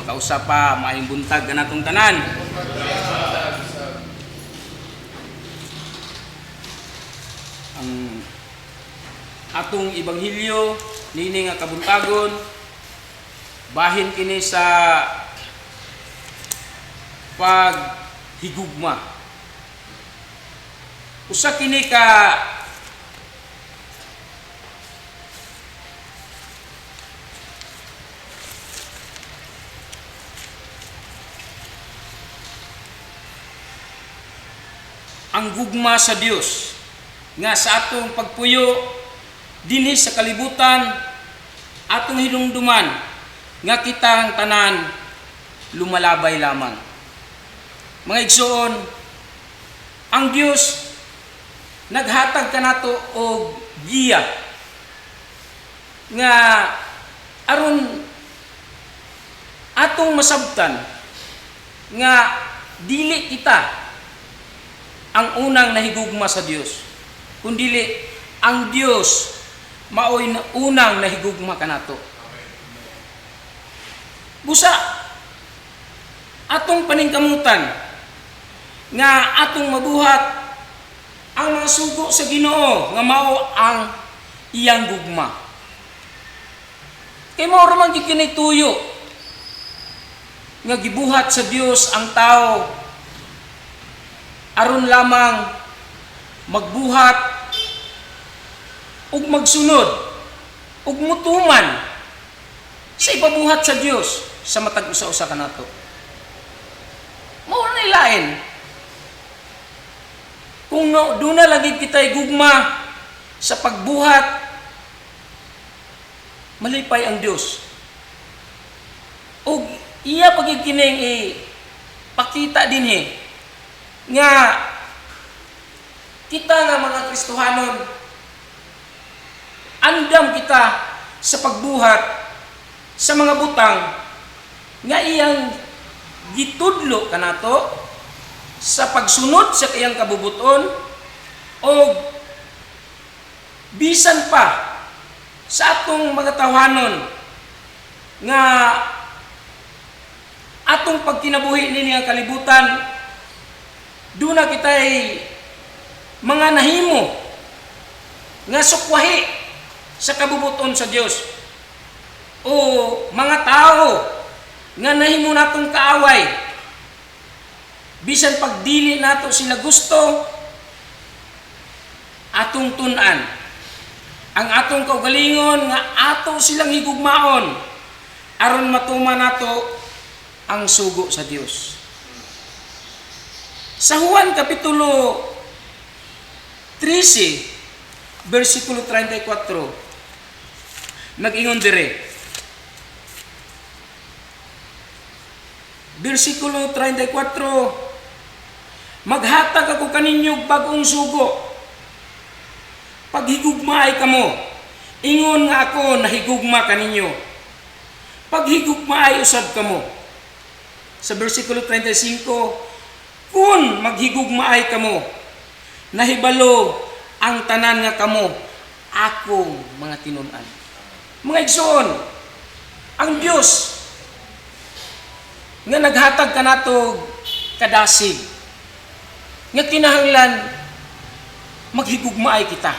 Makausa pa, maayong buntag kanatong tanan. Ang atong ebanghelyo niini nga kabuntagon bahin kini sa paghigugma. Usa kini ka ang gugma sa Dios nga sa atong pagpuyo dinhi sa kalibutan, atong hinumduman nga kitang tanan lumalabay lamang. Mga igsoon, ang Dios naghatag kanato og giya nga aron atong masabtan nga dili kita ang unang nahigugma sa Dios, kundili ang Dios maoy unang nahigugma kanato. Busa atong paningkamutan nga atong mabuhat ang mga sugo sa Ginoo nga mao ang iyang gugma. Kay mao ra man gyud kini tuyo nga gibuhat sa Dios ang tao aron lamang magbuhat ug magsunod ug mutuman sa ipabuhat sa Dios sa matag usa-usa kanato. Mao ra lain. Kung no, duna lagi kita'y gugma sa pagbuhat, malipay ang Dios. Ug iya pagid kining ipakita dinhi nga kita nga mga Kristohanon, andam kita sa pagbuhat sa mga butang nga iyang gitudlo kanato sa pagsunod sa iyang kabubuton, o bisan pa sa atong mga tawhanon nga atong pagkinabuhi nini nga kalibutan, duna kita'y mga nahimo nga sukwahi sa kabubuton sa Dios, o mga tao nga nahimo natong kaaway, bisan pagdili nato sila gusto, atong tun-an ang atong kaugalingon nga ato silang higugmaon aron matuman nato ang sugo sa Dios. Sa Juan Kapitulo 13, versikulo 34, nag-ingon dire. Versikulo 34, "Maghatag ako kaninyo og bag-ong sugo. Paghigugmaay kamo, ingon nga ako nahigugma kaninyo. Paghigugmaay usab kamo." Sa versikulo 35, "Kung maghigugmaay kamo, nahibalo ang tanan nga kamo akong mga tinun-an." Mga igsoon, ang Dios nga naghatag kanato kadasig nga kinahanglan maghigugmaay kita.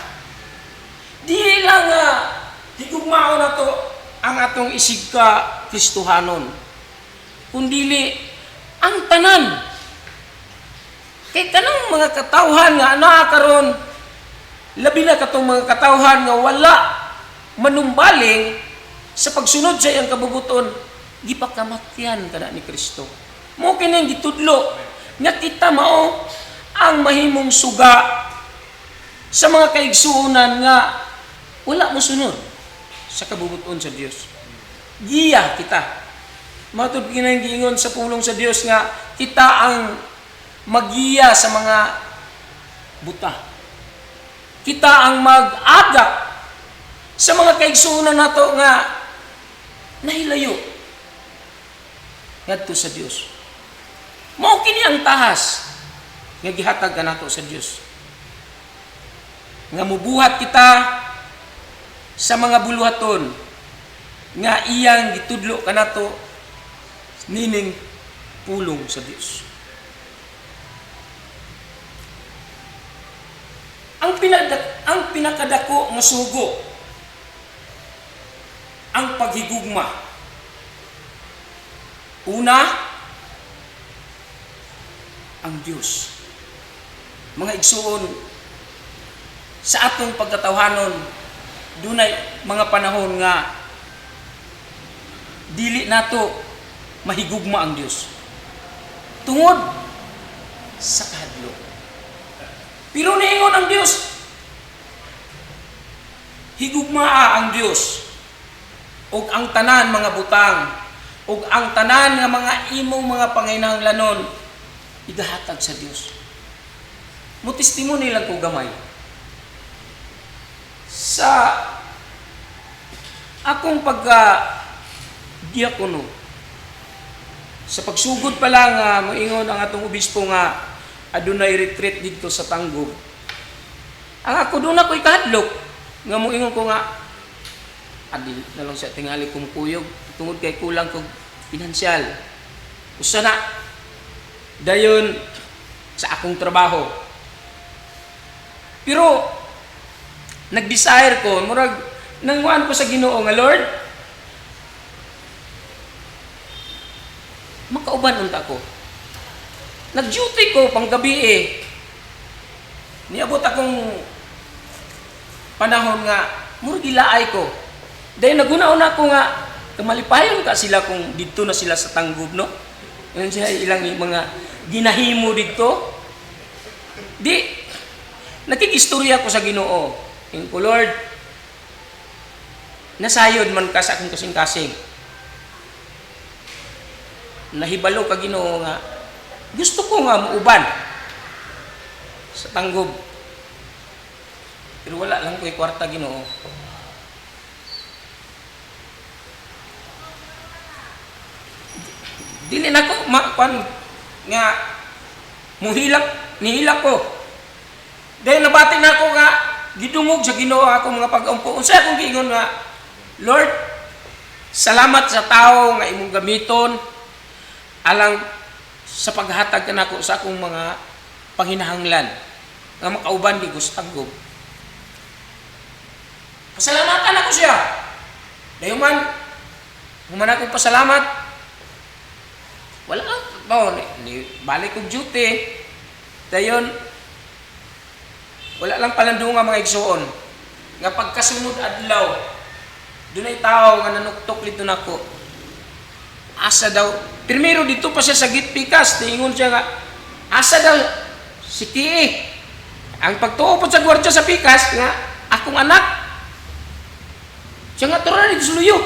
Dili lang nga higugmaon nato ang atong isig ka Kristohanon, kundili ang tanan. Kay kanang mga katawhan nga anaa karon, labi na katong mga katawhan nga wala manumbaling sa pagsunod sa iyang kabubuton, gipakamatyan kana ni Kristo. Mao kining gitudlo nga kita mao ang mahimong suga sa mga kaigsuonan nga wala mosunod sa kabubuton sa Dios. Giya kita. Matud kinang giingon sa pulong sa Dios nga kita ang magiya sa mga buta. Kita ang mag-agak sa mga kaigsuonan nato nga nahilayo ngadto sa Dios. Mao kini ang tahas nga gihatag kanato sa Dios. Nga mubuhat kita sa mga buluhaton nga iyang gitudlo kanato Nining pulong sa Dios. Ang pinakadako nga sugo, ang paghigugma. Una, ang Dios. Mga igsuon, sa atong pagkatawhanon, dunay mga panahon nga dili nato mahigugma ang Dios tungod sa kahadlok. Pero niingon ang Dios, higugmaa ang Dios ug ang tanan mga butang ug ang tanan nga mga imong mga panginahanglanon igahatag sa Dios. Mo testimony lang ko gamay. Sa akong pagka diakono, sa pagsugod pa lang moingon ang atong obispo nga adunay retreat didto sa Tanggob. Ang ako doon ako ikahadlok nga moingon ko nga adil na lang siya tingali kong kuyog tungod kay kulang kog pinansyal. Usa na dayon sa akong trabaho. Pero nag-desire ko, murag nanguan ko sa Ginoo nga, "Lord, makauban unta ko." Nag-duty ko panggabi eh. Niabot akong panahon nga murag gilaay ko. Dahil naguna-una ko nga kamalipayon ka sila kung didto na sila sa Tanggob, no? Yun siya ilang mga ginahimo didto. Di nakikistorya ko sa Ginoo. Ingon ko, "Lord, nasayod man ka sa akong kasing-kasing. Nahibalo ka, Ginoo, nga gusto ko nga muuban sa Tanggob. Pero wala lang ko'y kwarta, Ginoo." Dili na ko makuan nga muhilak, nihilak ko. Dahil nabati na ako nga gidungog sa Ginoo ako mga pag-ampo. Unsa akong giingon nga, "Lord, salamat sa tao nga imong gamiton alang sa paghatag kanako sa akong mga panginahanglan nga makauban gi ko sa Tanggob." Pasalamatan ako siya. Dayon man, human akong pasalamat, wala lang, oh, ni balik kog duty. Dayon, wala lang palandunga, mga igsuon. Nga pagkasunod adlaw, dunay tao nga nanuktok dito nako. Asa daw, primero dito pa siya sa gitpikas, niingon siya nga, asa daw si Kie. Ang pagtuo po sa gwardiya sa pikas, nga, akong anak. Siya nga, tura dito sa luyo.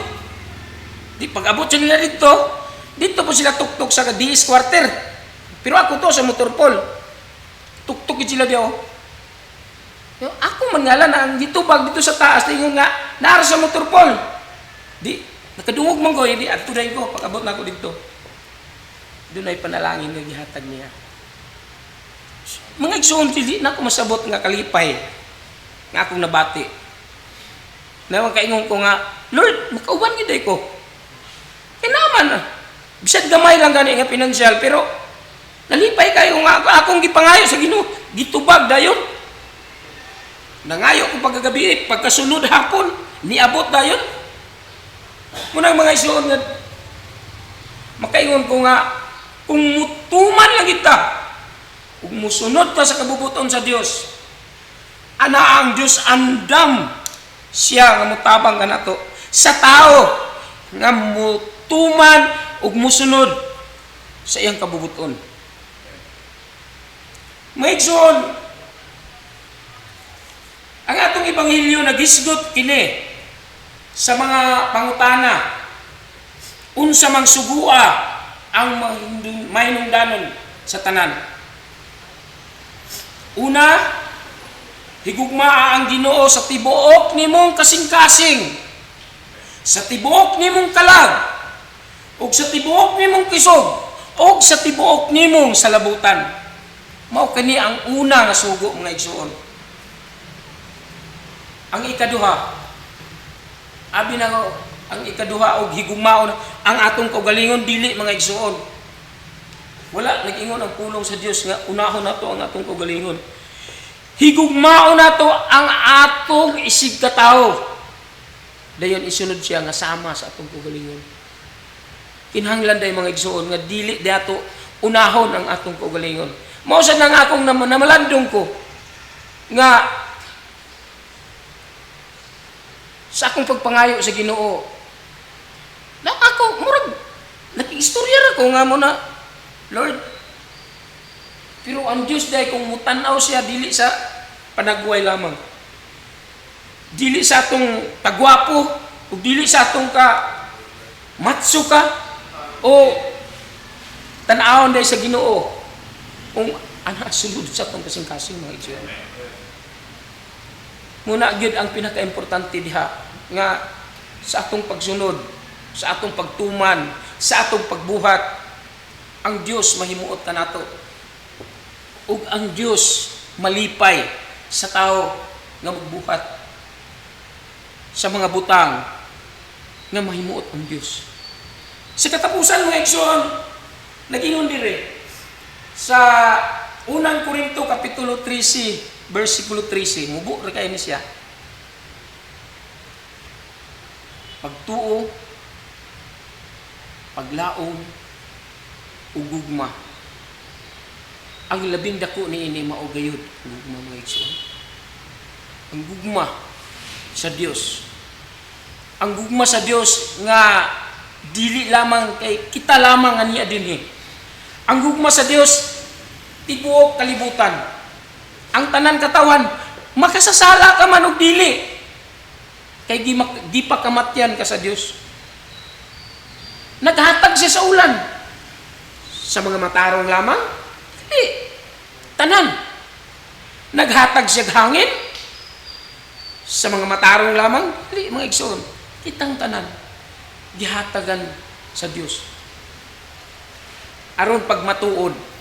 Di, pag-abot siya nila dito, dito po sila tuktok sa DS quarter. Pero ako to sa motorpol. Tuktok sila diyo. Ako man nga lang, ang gitubag dito sa taas, tingon nga, naara sa motorpol. Di, nakadungog man ko, di, adto dayon ko, pag-abot na ako dito. Doon ay panalangin nga gihatag niya. Mga igsoon, dili na ako masabot nga kalipay nga akong nabati. Na kaingon ko nga, "Lord, makauban gid ko. Kaya naman, bisan gamay lang gani nga pinansyal, pero nalipay kayo nga akong gipangayo sa Ginoo, gitubag dayon." Nangayo ko pagkagabi, pagkasunod hapon, niabot dayon. Munang mga igsoon nga makaingon ko nga kung mutuman lang kita ug musunod ka sa kabubuton sa Dios, ana ang Dios andam siya nga mutabang kanato sa tao nga mutuman ug musunod sa iyang kabubuton. Mga igsoon, ang atong ebanghelyo nagisgot kini sa mga pangutana unsa mang sugua ang mahinungdanon sa tanan. Una, higugmaa ang Ginoo sa tibuok nimong kasing-kasing, sa tibuok nimong kalag, ug sa tibuok nimong kisog, ug sa tibuok nimong salabutan. Mao kani ang una nga sugo, mga igsuon. Ang ikaduha, abi na ko, Ang ikaduha og higugmaon ang atong kaugalingon. Dili, mga igsuon. Wala nag-ingon ang pulong sa Dios nga unahon nato ang atong kaugalingon. Higugmaon nato ang atong isig katawo. Dayon isunod siya nga sama sa atong kaugalingon. Kinahanglan day, mga igsuon, nga dili dato unahon ang atong kaugalingon. Mao sad nang akong namalandong ko nga sa akong pagpangayo sa Ginoo na ako murag nakiistorya ra ko nga mo na, "Lord," pero ang Dios day, kung mutan-aw siya, dili sa panagway lamang, dili sa atong tagwapo ug dili sa atong ka matso ka o tan-awon day sa Ginoo kung ana sulod sa atong kasing-kasing, mga igsoon. Muna gyud ang pinakaimportante diha nga sa atong pagsunod, sa atong pagtuman, sa atong pagbuhat, ang Dios mahimuot kanato. Ug ang Dios malipay sa tao nga magbuhat sa mga butang nga mahimuot ang Dios. Sa katapusan, mga igsoon, nagingon dire sa Unang Korinto kapitulo 13 versikulo 13, mubo ra kay ni siya. Pagtuo, paglaom, ug gugma. Ang labing dako niini mao gayud ang gugma, mga igsoon. Ang gugma sa Dios. Ang gugma sa Dios nga dili lamang kay kita lamang nga niya dinhi. Ang gugma sa Dios tibuok kalibutan. Ang tanan katawan, makasasala ka man og dili. Kay di pa kamatyan ka sa Dios. Naghatag siya sa ulan. Sa mga matarong lamang? Hindi. Tanan. Naghatag siya hangin? Sa mga matarong lamang? Hindi, mga igsoon. Kitang tanan. Gihatagan sa Dios. Aron pagmatuod,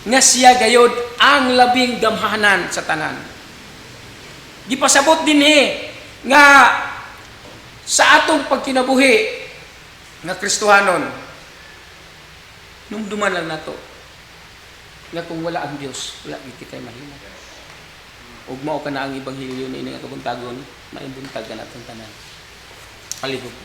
nga siya gayod ang labing gamhanan sa tanan. Gipasabot dinhi nga sa atong pagkinabuhi nga Kristohanon, numduman lang nato nga kung wala ang Dios, wala gid kitay mahimo. Ug mao kana ang ebanghelyo niini nga kabuntagon, maayong buntag kanatong tanan. Palihog.